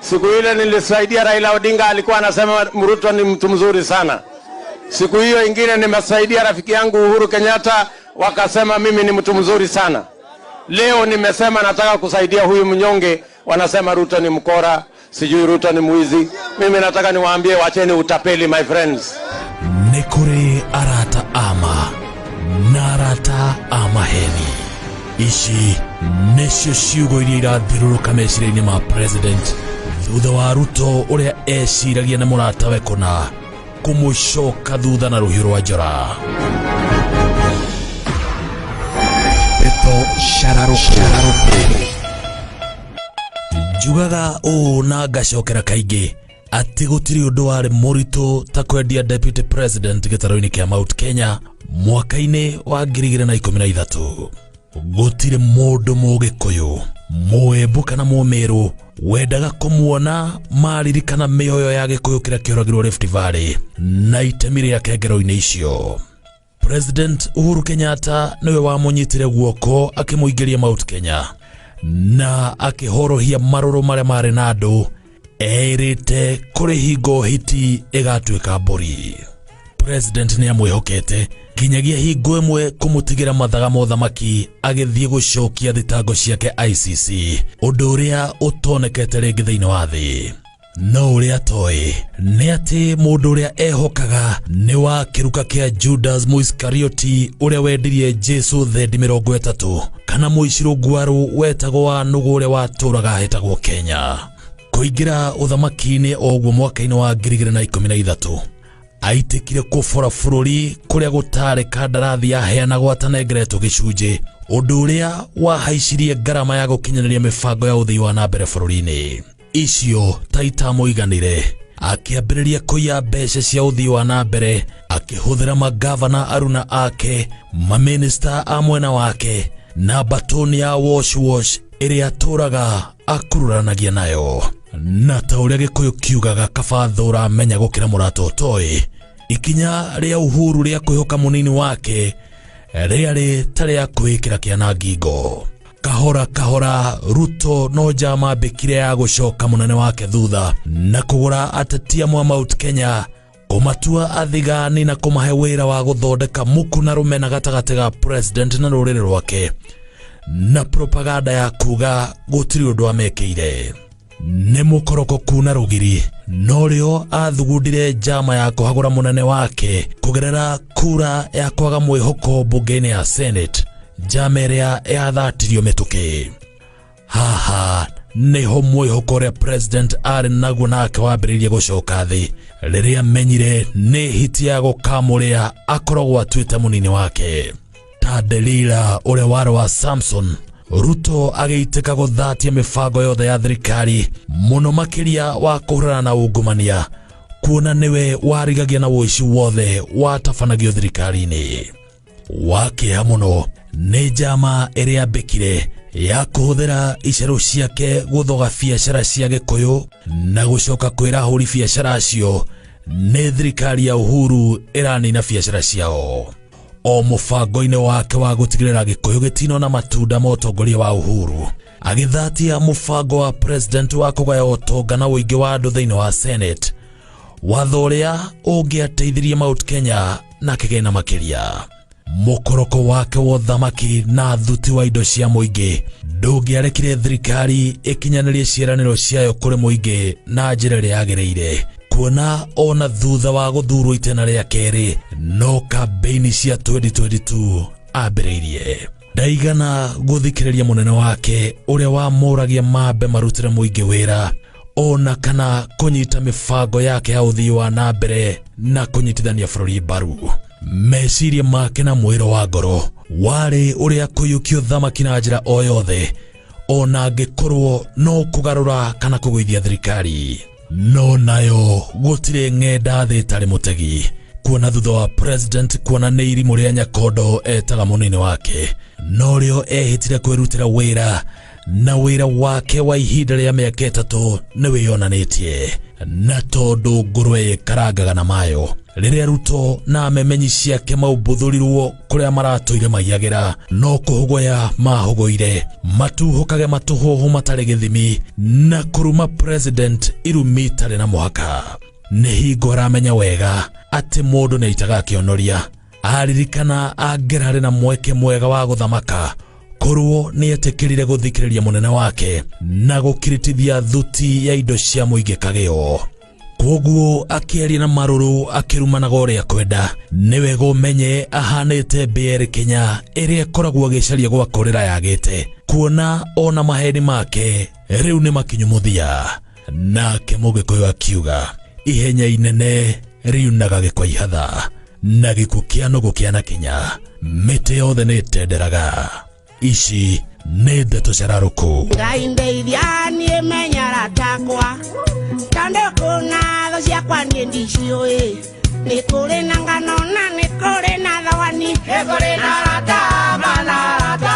Siku ile nilisaidia Raila Odinga, alikuwa anasema Ruto ni mtu mzuri sana. Siku hiyo ingine nimesaidia rafiki yangu Uhuru Kenyatta, wakasema mimi ni mtu mzuri sana. Leo nimesema nataka kusaidia huyu mnyonge, wanasema Ruto ni mkora, sijui Ruto ni mwizi. Mimi nataka niwaambie, wacheni utapeli, my friends. Nĩ kũrĩ arata ama na arata a maheni. Ici nĩcio ciugo iria irathiũrũrũka meciria-inĩ ma president thutha wa Ruto ũrĩa eciragia nĩ mũratawe kũna kũmũcoka thutha na rũhiũ rwa njora. Ndeto Shararũkũ. Njugaga ũũ na ngacokera kaingĩ atĩ gũtirĩ ũndũ warĩ mũritũ ta kwendia deputy president gĩtarũ-inĩ kĩa Mount Kenya mwaka-inĩ wa 2013. Gũtirĩ mũndũ mũgĩkũyũ, mũembu kana mũmĩrũ wendaga kũmuona maririkana mĩoyo ya gĩkũyũ kĩrĩa kĩoragirwo Rift Valley na itemi rĩake ngero-inĩ icio. President Uhuru Kenyatta nĩwe wamũnyitire guoko akĩmũingĩria Mount Kenya na akĩhorohia marũrũ marĩa marĩ na andũ erĩte kũrĩ hingo hiti ĩgatuĩka mbũri. President nĩ amwĩhokete nginyagia hingo ĩmwe kũmũtigĩra mathaga ma ũthamaki agĩthiĩ gũcokia thitango ciake ICC, ũndũ ũrĩa ũtonekete rĩngĩ thĩinĩ wa thĩ. No ũrĩa atoĩ nĩ atĩ mũndũ ũrĩa ehokaga nĩ wa kĩruka kĩa Judas Mũisikarioti ũrĩa wendirie Jesu thendi 30 kana mũici rũngwarũ wetagwo wa nũgũ ũrĩa watũraga hetagwo Kenya. Kũingĩra ũthamaki-inĩ o ũguo mwaka-inĩ wa 2013 aitĩkire kũbora bũrũri kũrĩa gũtarĩ kandarathi yaheanagwo atanengeretwo gĩcunjĩ, ũndũ ũrĩa wahaicirie ngarama ya gũkinyanĩria mĩbango ya ũthii wa na mbere bũrũri-inĩ. Icio ta itamũiganire, akĩambĩrĩria kũiya mbeca cia ũthii wa na mbere akĩhũthĩra magavana aruna ake, mamĩnĩsta a mwena wake na mbatũni ya wash wash ĩrĩa atũraga akururanagia nayo. Na ta ũrĩa gĩkũyũ kiugaga, kaba thũra menya gũkĩra mũrata ũtoĩ. Ikinya rĩa Uhuru rĩa kwĩhoka mũnini wake rĩarĩ ta rĩa kwĩĩkĩra kĩana ngingo. Kahora kahora Ruto no njama ambĩkire ya gũcoka mũnene wake thutha na kũgũra ateti amwe a Mount Kenya, kũmatua athigani na kũmahe wĩra wa gũthondeka muku na rũmena gatagatĩ ga president na rũrĩrĩ rwake na propaganda ya kuga gũtirĩ ũndũ amekĩire. Nĩ mũkoroko kuna rũgiri norĩo athugundire njama ya kũhagũra mũnene wake kũgerera kura ya kwaga mwĩhoko mbunge-inĩ ya Senate, njama ĩrĩa yathatirio mĩtũkĩ. Haha nĩho mwĩhoko ũrĩa president arĩ naguo nake wambĩrĩirie gũcoka thĩ rĩrĩa menyire nĩ hiti ya gũkamũrĩa akoragwo atuĩte mũnini wake. Ta Delila ũrĩa warĩ wa Samson, Ruto agĩitĩka gũthatia mĩbango yothe ya thirikari mũno makĩria wa kũhũrana na ungumania, kuona nĩwe warigagia na ũici wothe watabanagio thirikari-inĩ. Wa kĩeha mũno nĩ njama ĩrĩa ambĩkire ya kũhũthĩra icerũ ciake gũthoga biacara cia gĩkũyũ na gũcoka kwĩra ahũri biacara acio nĩ thirikari ya Uhuru ĩranina biacara ciao. O mũbango-inĩ wake wa gũtigĩrĩra gĩkũyũ gĩtinona matunda ma ũtongoria wa Uhuru, agĩthatia mũbango wa president wa kũgaya ũtonga na ũingĩ wa andũ thĩinĩ wa Senate, watho ũrĩa ũngĩateithirie Mount Kenya na kĩgĩna makĩria. Mũkoroko wake wa ũthamaki na thuti wa indo cia mũingĩ ndũngĩarekire thirikari ĩkinyanĩrie ciĩranĩro ciayo kũrĩ mũingĩ na njĩra ĩrĩa yagĩrĩire, kuona ona thutha wa gũthurwo itena rĩa kerĩ no kambĩini cia 2022 ambĩrĩirie. Ndaigana gũthikĩrĩria mũnene wake ũrĩa wamũragia mambe marutĩre mũingĩ wĩra ona kana kũnyita mĩbango yake ya ũthii wa na mbere na kũnyitithania bũrũri mbaru. Meciria make na mwĩro wa ngoro warĩ ũrĩa kũiyũkia ũthamaki na njĩra o yothe, ona angĩkorwo no kũgarũra kana kũgũithia thirikari. No nayo gũtirĩ ng'enda thĩ ĩtarĩ mũtegi, kuona thutha wa president kuona nĩ irimũ rĩa Nyakondo etaga mũnini wake, norĩo ehĩtire kwĩrutĩra wĩra Na wĩra wake wa ihinda rĩa mĩaka 3 nĩ wĩyonanĩtie, na tondũ ngũrwe ĩkarangaga na mayo. Rĩrĩa Ruto na memenyi ciake maumbuthũrirwo kũrĩa maratũire maiyagĩra, no kũhũgũya mahũgũire, matuhũkage matũhũhũ matarĩ gĩthimi, na kũruma president irumi itarĩ na mũhaka. Nĩ hingo aramenya wega atĩ mũndũ nĩ aitaga akĩonoria. Aririkana angĩrarĩ na mweke mwega wa gũthamaka, korwo nĩ etĩkĩrire gũthikĩrĩria mũnene wake na gũkiritithia thuti ya indo cia mũingĩ kagĩo. Koguo akĩaria na marũrũ akĩrumanaga ũrĩa kwenda. Nĩ wega ũmenye ahanĩte BR Kenya ĩrĩa ĩkoragwo agĩcaria gwa kũrĩra yagĩte, kuona ona maheni make rĩu nĩ makinyu mũthia. Nake Mũgĩkũyũ akiuga ihenya inene riunaga gĩkwa ihatha, na gĩkuũ kĩa nũgũ kĩanakinya mĩtĩ yothe nĩ ĩtenderaga. Ici nĩ ndeto cararũkũ. Ngai ndeithia niĩ menyara takwa, tondũ kũna thũ ciakwa niĩ ndiciũĩ. Nĩ kũrĩ na ngano na nĩ kũrĩ na thawani, nĩ kũrĩ na arata mana arata.